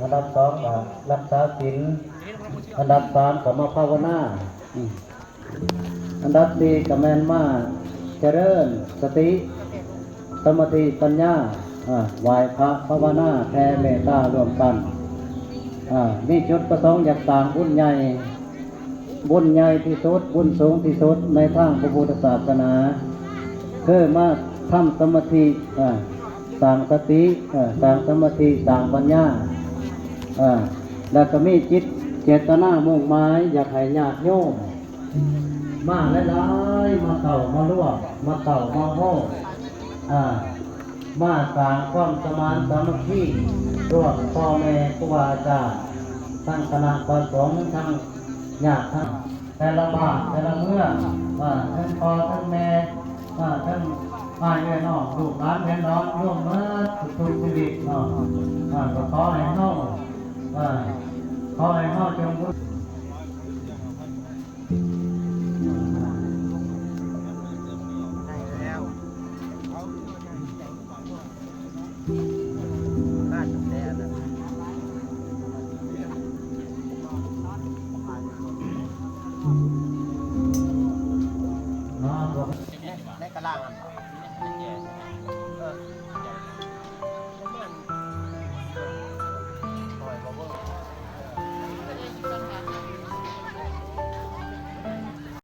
ອັນດັບສອງກໍຮັກສາສິນ ອັນດັບສາມກໍມາພາວະນາ ອືມ ອັນດັບສີ່ກໍແມ່ນມາຈະເລີນສະຕິ ສະມາທິ ປັນຍາ ອາ ໄຫວ້ພະ ພາວະນາ ແຜ່ເມດຕາຮ່ວມກັນ ອາ ມີຈຸດປະສົງຢາກສ້າງບຸນໃຫຍ່ ບຸນໃຫຍ່ທີ່ສຸດ ບຸນສູງທີ່ສຸດໃນທາງພະພຸດທະສາສະໜາ ຄືມາທຳສະມາທິ ເອີ ສ້າງສະຕິ ເອີ ສ້າງສະມາທິ ສ້າງປັນຍາ ເອີ ແລ້ວກໍມີຈິດເຈດຕະນາມຸ່ງໝາຍ ຢາກໃຫ້ຍາດໂຍມມາຫຼາຍໆ ມາເຂົ້າມາລວມ ມາເຂົ້າມາໂຮມ ເອີ ມາສ້າງຄວາມສະໝານສາມັກຄີ ລວມພໍ່ແມ່ຄູບາອາຈານ ທັງຄະນະພະສົງ ທັງຍາດ ທັງແຕ່ລະບ້ານແຕ່ລະເມືອງ ເອີ ທັງພໍ່ທັງແມ່ ເອີ ທັງອ້າຍເອື້ອຍນ້ອງ ລູກຫຼານແມ່ນ້ອງ ລວມໝົດທຸກໆຊີວິດເນາະ ເອີ ກໍຂໍໃຫ້ເຮົາ ເອີ ຂໍໃຫ້ເຮົາຈົ່ງບຸນ ໃນຕາລາງຫັ້ນ